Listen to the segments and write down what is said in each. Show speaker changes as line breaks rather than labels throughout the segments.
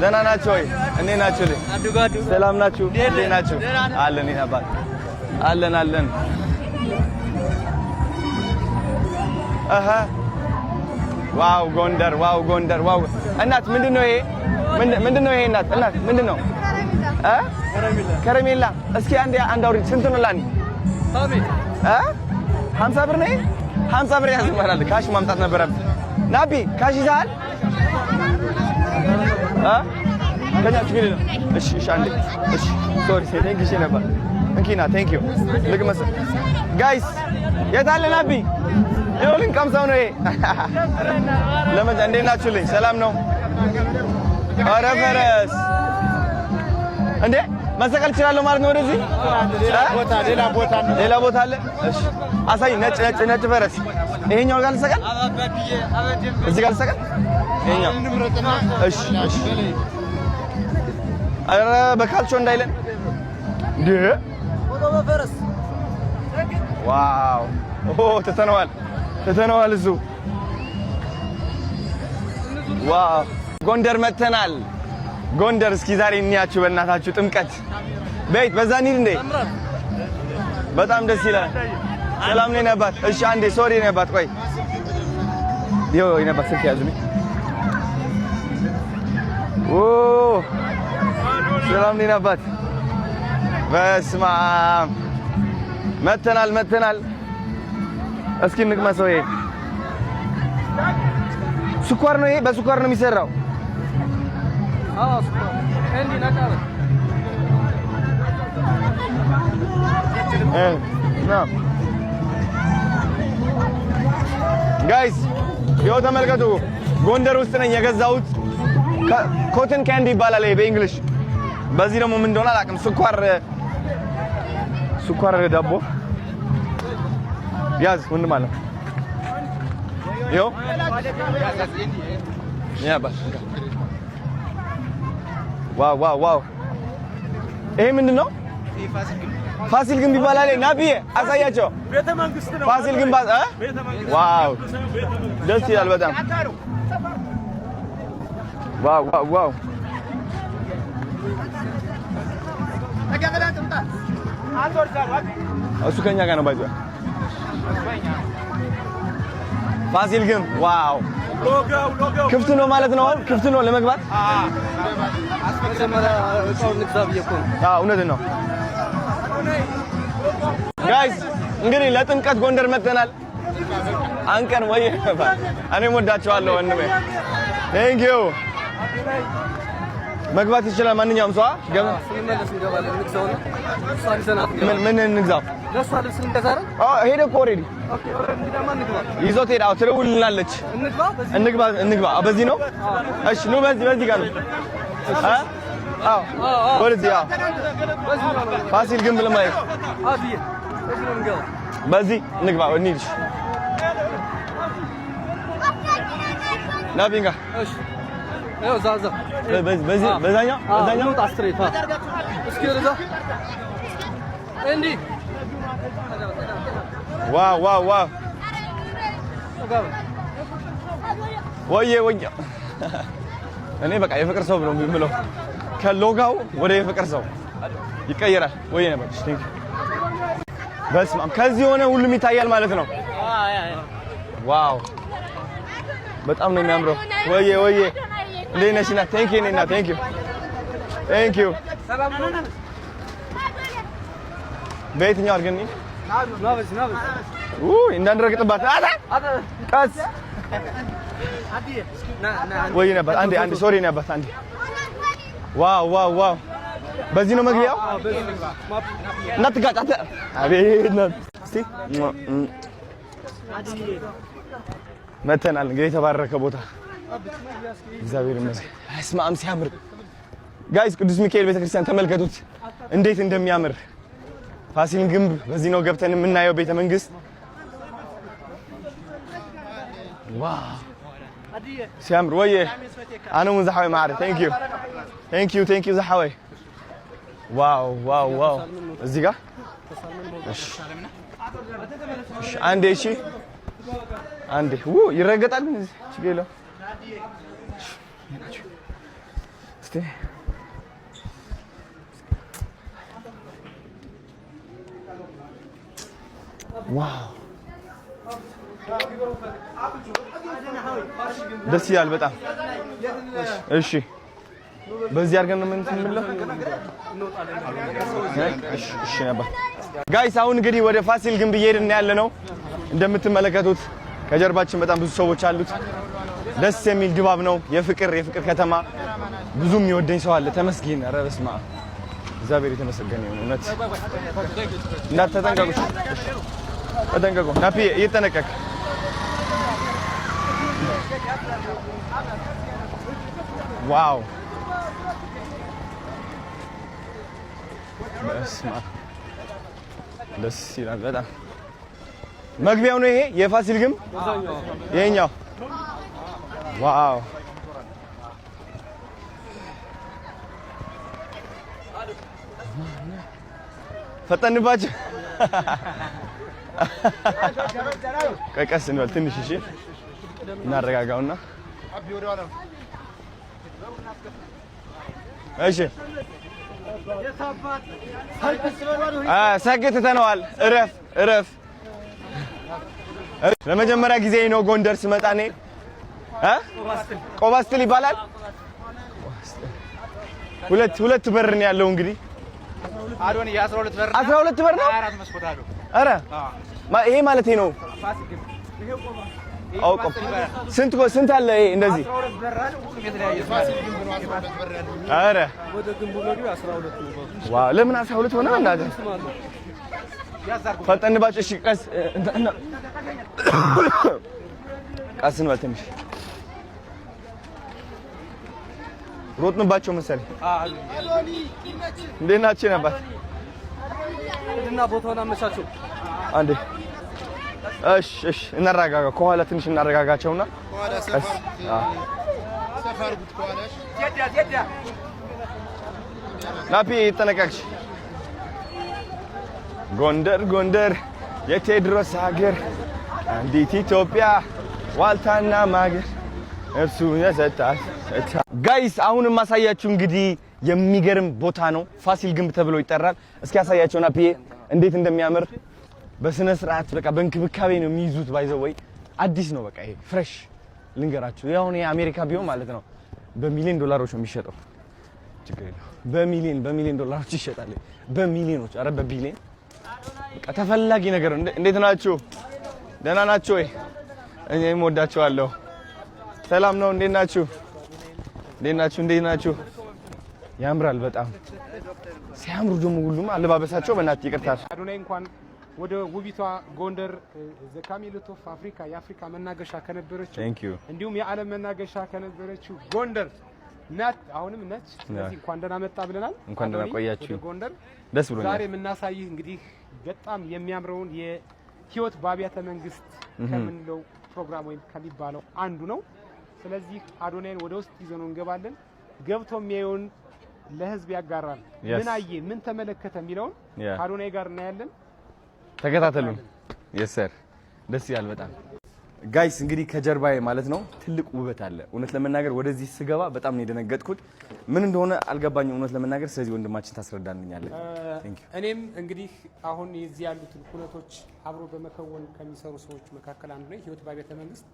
ደህና ናቸው ወይ? እንዴት ናችሁ? ሰላም ናችሁ? እንዴት ናችሁ? አለን አባት፣ አለን አለን። አሃ፣ wow ጎንደር፣ wow ጎንደር፣ wow። እናት፣ ምንድን ነው ይሄ? ምንድን ነው ይሄ? እናት፣ እናት፣ ምንድን ነው እ ከረሜላ። እስኪ አንድ አንድ አውሪ። ስንት ነው ለአንድ እ 50 ብር ነው ይሄ? 50 ብር ያዝመራል። Cash ማምጣት ነበረብህ። ናቢ፣ cash ይዘሃል? እ ከኛ ችግር የለም። እሺ እሺ፣ አንዴ፣ እሺ፣ sorry፣ thank you ነበር። እንኪና፣ thank you። ልቅመስ guys። የት አለ ናቢ? ይኸው ልንቀምሰው ነው ይሄ። ለመጃ እንዴት ናችሁልኝ? ሰላም ነው? ኧረ ፈረስ እንዴ፣ መሰቀል እችላለሁ ማለት ነው። ወደዚህ ሌላ ቦታ አለ። እሺ አሳይ። ነጭ ነጭ ነጭ ፈረስ ይሄኛው ጋር ልሰቀል፣ እዚህ ጋር ልሰቀል። ይሄኛው፣ እሺ እሺ። ኧረ በካልቾ እንዳይለን እንዴ። Wow፣ ኦ፣ ትተነዋል፣ ትተነዋል እሱ። Wow፣ ጎንደር መተናል። ጎንደር እስኪ ዛሬ እንያችሁ በእናታችሁ። ጥምቀት ቤት በዛ እንሂድ እንዴ? በጣም ደስ ይላል። ሰላም ነው የኔ አባት። እሺ አንዴ፣ sorry የኔ አባት፣ ቆይ፣ ይኸው የኔ አባት ስልክ ያዙልኝ። ኦ፣ ሰላም ነው የኔ አባት። በስመ አብ፣ መተናል መተናል። እስኪ እንቅመሰው። ይሄ ስኳር ነው። ይሄ በስኳር ነው የሚሰራው።
አዎ፣ እንዲህ ነቃ።
ና guys፣ ይኸው ተመልከቱ። ጎንደር ውስጥ ነኝ። የገዛሁት cotton candy ይባላል ይሄ በ English። በዚህ ደግሞ ምን እንደሆነ አላውቅም። ስኳር ስኳር ዳቦ ያዝ ወንድም አለ። ይኸው ያ። Wow wow wow! ይሄ ምንድን ነው? ፋሲል ግንብ ይባላል። ናቢዬ አሳያቸው። ፋሲል ግንብ እ wow፣ ደስ ይላል በጣም። Wow wow wow! እሱ ከኛ ጋር ነው ባይዘ። ፋሲል ግንብ፣ wow፣ ክፍት ነው ማለት ነው። አሁን ክፍት ነው ለመግባት። አዎ፣ እውነት ነው guys። እንግዲህ ለጥምቀት ጎንደር መጥተናል። አንቀን ወይ እኔም ወዳቸዋለሁ ወንድሜ። Thank you። መግባት ይችላል ማንኛውም ሰው። ምን ምን እንግዛው? ሄደ እኮ already ይዞት ሄደ። አዎ፣ ትደውልልናለች። እንግባ እንግባ። በዚህ ነው። እሺ ኑ፣ በዚህ በዚህ ጋር ነው። አዎ፣ ወደዚህ። አዎ፣ ፋሲል ግንብ ለማየት በዚህ እንግባ፣ እንሂድ። ናቢንጋ በዚህ በዛኛው በዛኛው። Wow wow wow! ወዬ ወዬ! እኔ በቃ የፍቅር ሰው ነው የምለው። ከሎጋው ወደ የፍቅር ሰው ይቀየራል። ወዬ ነበር። በስመ አብ፣ ከዚህ የሆነ ሁሉም ይታያል ማለት ነው። Wow፣ በጣም ነው የሚያምረው። ወዬ ወዬ፣ እንዴት ነሽ? ና፣ thank you ና፣ thank you, thank you። በየትኛው አድርገን እንዳንረግጥባት ቀስ። ወይ ነበር። አንዴ አንዴ፣ sorry ነበር አንዴ። Wow wow wow! በዚህ ነው መግቢያው። እንዳትጋጭ። አቤት፣ እስቲ መተናል። እንግዲህ የተባረከ ቦታ፣ እግዚአብሔር ይመስገን። በስመ አብ፣ ሲያምር guys! ቅዱስ ሚካኤል ቤተክርስቲያን ተመልከቱት እንዴት እንደሚያምር። ፋሲል ግንብ በዚህ ነው ገብተን የምናየው ቤተ መንግስት። Wow፣ ሲያምር! ወየ፣ ኣነ እውን ዝሓወይ ማዕረ፣ thank you, thank you, thank you ዝሓወይ። Wow wow wow! እዚህ ጋር እሺ፣ አንዴ፣ እሺ፣ አንዴ። ይረገጣል፣ ችግር የለውም። እስቲ። Wow፣ ደስ ይላል በጣም። እሺ፣ በዚህ አድርገን ነው የምንለው። እሺ ነበር guys። አሁን እንግዲህ ወደ ፋሲል ግንብ እየሄድን ያለ ነው። እንደምትመለከቱት ከጀርባችን በጣም ብዙ ሰዎች አሉት። ደስ የሚል ድባብ ነው። የፍቅር ከተማ፣ ብዙ የሚወደኝ ሰው አለ። ተመስገን። ኧረ በስመ አብ፣ እግዚአብሔር የተመሰገነ ይሁን። እውነት እንዳትተጠንቀቁ፣ ተጠንቀቁ። ናፒ እየተጠነቀቅ። Wow፣ በስመ አብ፣ ደስ ይላል በጣም። መግቢያው ነው ይሄ የፋሲል ግንብ ይሄኛው። Wow፣ ፈጠንባችሁ። ቀስ እንበል ትንሽ፣ እሺ፣ እናረጋጋውና። እሺ፣ ሰግትተነዋል። እረፍ እረፍ። ለመጀመሪያ ጊዜ ነው ጎንደር ስመጣ እኔ። ቆባስትል ይባላል። ሁለት በር ነው ያለው እንግዲህ። 12 በር ነው። ኧረ ይሄ ማለት ነው። አውቀው ስንት ስንት አለ ይሄ እንደዚህ? ኧረ wow፣ ለምን 12 ሆነ? እናትህ ፈጠንባቸው። እሺ፣ ቀስ ቀስ እንበል ትንሽ፣ ሮጥንባቸው መሰለኝ። እንዴት ናችሁ ነበር?
እና ቦታውን አመቻቸው።
አንዴ እሺ፣ እሺ፣ እናረጋጋ። ከኋላ ትንሽ እናረጋጋቸውና ቀስ። ናፒ ይጠነቀቅሽ። ጎንደር ጎንደር የቴዎድሮስ ሀገር፣ አንዲት ኢትዮጵያ ዋልታና ማገር እርሱ የሰጣት። Guys፣ አሁን የማሳያችሁ እንግዲህ የሚገርም ቦታ ነው። ፋሲል ግንብ ተብሎ ይጠራል። እስኪ ያሳያቸው ናፒዬ እንዴት እንደሚያምር። በስነ ስርዓት በቃ በእንክብካቤ ነው የሚይዙት። By the way አዲስ ነው፣ በቃ ይሄ fresh ልንገራችሁ። ያሁን የአሜሪካ ቢሆን ማለት ነው በሚሊዮን ዶላሮች ነው የሚሸጠው። ችግር የለውም። በሚሊዮን በሚሊዮን ዶላሮች ይሸጣል። በሚሊዮኖች፣ ኧረ በቢሊዮን፣ በቃ ተፈላጊ ነገር ነው። እንዴት ናችሁ? ደህና ናችሁ ወይ? እኔም ወዳችኋለሁ። ሰላም ነው። እንዴት ናችሁ? እንዴት ናችሁ? እንዴት ናችሁ? ያምራል በጣም። ሲያምሩ ደግሞ ሁሉም አለባበሳቸው። በእናትህ ይቅርታ።
አዶናይ፣ እንኳን ወደ ውቢቷ ጎንደር፣ the Camelot of Africa፣ የአፍሪካ መናገሻ ከነበረችው
Thank you.
እንዲሁም የዓለም መናገሻ ከነበረችው ጎንደር ናት፣ አሁንም ነች። ስለዚህ እንኳን ደህና መጣ ብለናል።
እንኳን ደህና
አዶኒ፣
ቆያችሁ።
ወደ ጎንደር
ደስ ብሎኛል።
ዛሬ የምናሳይህ እንግዲህ በጣም የሚያምረውን የህይወት በአብያተ መንግስት ከምንለው ፕሮግራም ወይም ከሚባለው አንዱ ነው። ስለዚህ አዶናይን ወደ ውስጥ ይዘነው እንገባለን። ገብቶ የሚያየውን ለህዝብ ያጋራል። ምን አየ፣ ምን ተመለከተ የሚለውን ከአዶናይ ጋር እናያለን።
ተከታተሉን። Yes sir፣ ደስ ይላል በጣም። Guys፣ እንግዲህ ከጀርባዬ ማለት ነው ትልቅ ውበት አለ። እውነት ለመናገር ወደዚህ ስገባ በጣም ነው የደነገጥኩት። ምን እንደሆነ አልገባኝም እውነት ለመናገር። ስለዚህ ወንድማችን ታስረዳልኛለህ። Thank you.
እኔም እንግዲህ አሁን የዚህ ያሉትን ሁነቶች አብሮ በመከወን ከሚሰሩ ሰዎች መካከል አንዱ ነኝ። ህይወት በአብያተ መንግስት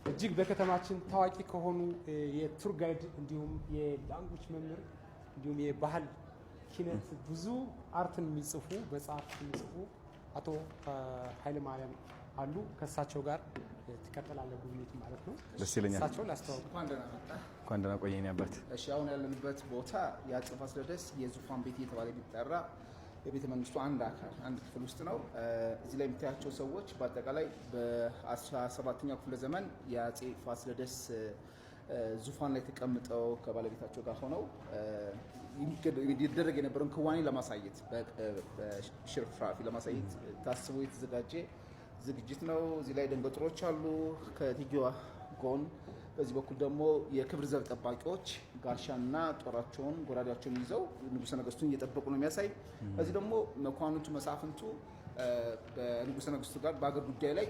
እጅግ በከተማችን ታዋቂ ከሆኑ የ tour guide እንዲሁም የ language መምህር እንዲሁም የባህል ኪነት ብዙ art ን የሚጽፉ፣ መጽሐፍ የሚጽፉ አቶ ኃይለ ማርያም አሉ። ከእሳቸው ጋር ትቀጥላለህ ጉብኝቱ ማለት ነው።
ደስ ይለኛል።
እሳቸውን ላስተዋውቅ።
እንኳን ደህና መጣህ።
እንኳን ደህና ቆየኝ አባት።
እሺ፣ አሁን ያለንበት ቦታ የአፄ ፋሲለደስ የዙፋን ቤት እየተባለ የሚጠራ የቤተ መንግስቱ አንድ አካል፣ አንድ ክፍል ውስጥ ነው። እዚህ ላይ የምታያቸው ሰዎች በአጠቃላይ በ17ኛው ክፍለ ዘመን የአፄ ፋሲለደስ ዙፋን ላይ ተቀምጠው ከባለቤታቸው ጋር ሆነው ይደረግ የነበረውን ክዋኔ ለማሳየት፣ በሽርፍራፊ ለማሳየት ታስቦ የተዘጋጀ ዝግጅት ነው። እዚህ ላይ ደንገጥሮች አሉ ከእቴጌዋ ጎን። በዚህ በኩል ደግሞ የክብር ዘብ ጠባቂዎች ጋሻና ጦራቸውን ጎራዴያቸውን ይዘው ንጉሠ ነገስቱን እየጠበቁ ነው የሚያሳይ። በዚህ ደግሞ መኳንንቱ መሳፍንቱ በንጉሠ ነገስቱ ጋር በአገር ጉዳይ ላይ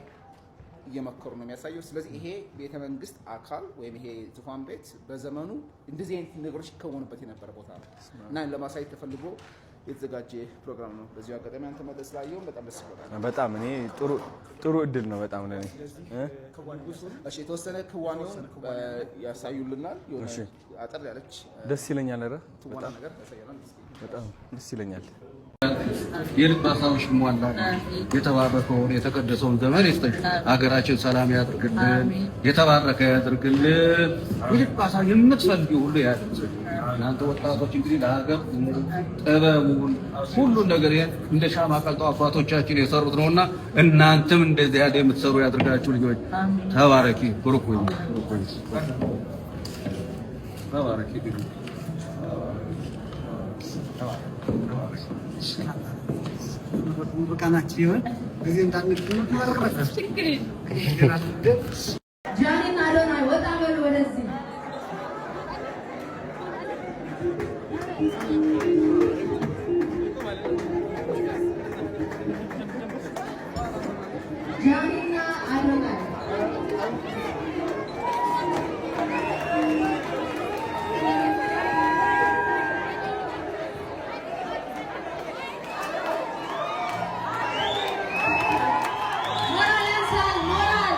እየመከሩ ነው የሚያሳየው። ስለዚህ ይሄ ቤተ መንግስት አካል ወይም ይሄ ዙፋን ቤት በዘመኑ እንደዚህ አይነት ነገሮች ይከወኑበት የነበረ ቦታ ነው እና ለማሳየት ተፈልጎ የተዘጋጀ ፕሮግራም ነው። በዚሁ አጋጣሚ አንተ መጥተህ ስላየኸው በጣም ደስ ብሎናል።
በጣም እኔ ጥሩ ጥሩ እድል ነው በጣም ለኔ።
እሺ፣ የተወሰነ ክዋኔውን ያሳዩልናል። የሆነ አጠር ያለች
ደስ ይለኛል። ኧረ
ትወና ነገር ያሳየናል።
በጣም ደስ ይለኛል።
የልብ ሀሳብሽ ይሟላል። የተባረከውን የተቀደሰውን ዘመን ይስጥሽ። ሀገራችን ሰላም ያድርግልን፣ የተባረከ ያድርግልን። የልብ ሀሳብ የምትፈልጊው ሁሉ ያድርግልን። እናንተ ወጣቶች እንግዲህ ለሀገር ጥበቡን ሁሉን ነገር ይሄን እንደ ሻማ ቀልጠው አባቶቻችን የሰሩት ነውና እናንተም እንደዚህ ያለ የምትሰሩ ያድርጋችሁ። ልጆች ተባረኪ፣ ብሩክ ሁኚ፣ ብሩክ ሁኚ፣ ተባረኪ።
ጃኒና አዶናይ ወጣ በሉ ወደዚህ። ጃኒና አዶናይ። ሞራል ያንሳል፣ ሞራል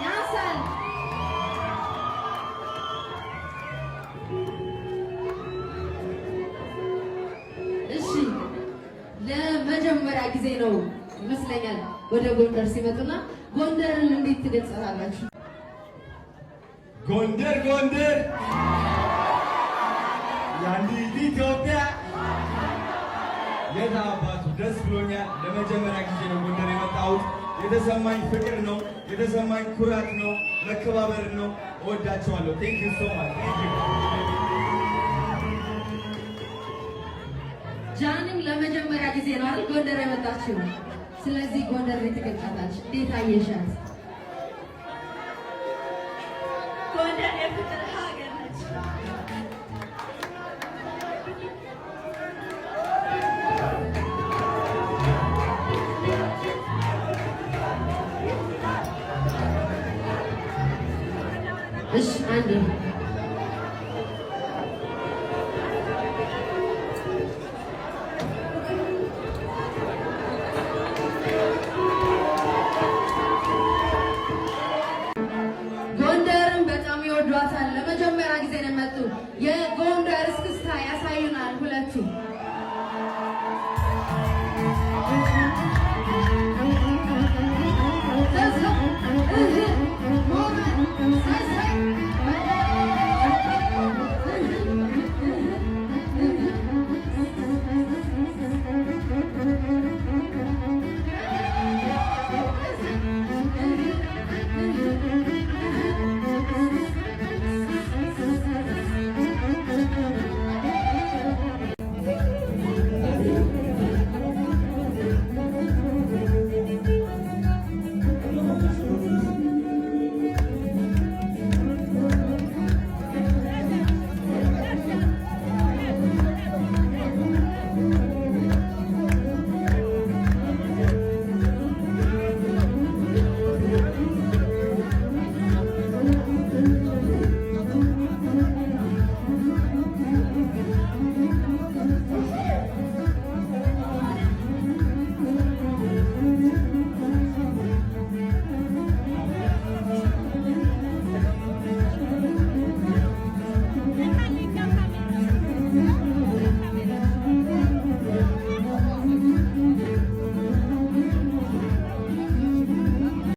ያንሳል። እሺ፣ ለመጀመሪያ ጊዜ ነው ይመስለኛል ወደ ጎንደር ሲመጡና ጎንደርን እንዴት ትገልጻላችሁ?
ጎንደር ጎንደር የአንዲት ኢትዮጵያ የት አባቱ ደስ ብሎኛል። ለመጀመሪያ ጊዜ ነው ጎንደር የመጣሁት። የተሰማኝ ፍቅር ነው፣ የተሰማኝ ኩራት ነው፣ መከባበር ነው። እወዳቸዋለሁ። Thank you so much, thank you.
ጃኒም ለመጀመሪያ ጊዜ ነው አይደል ጎንደር የመጣችው? ስለዚህ ጎንደር እንዴት ትገልጻታለሽ? እንዴት አየሻት?
ጎንደር የፍቅር ሀገር ነች።
እሺ፣ አንዴ።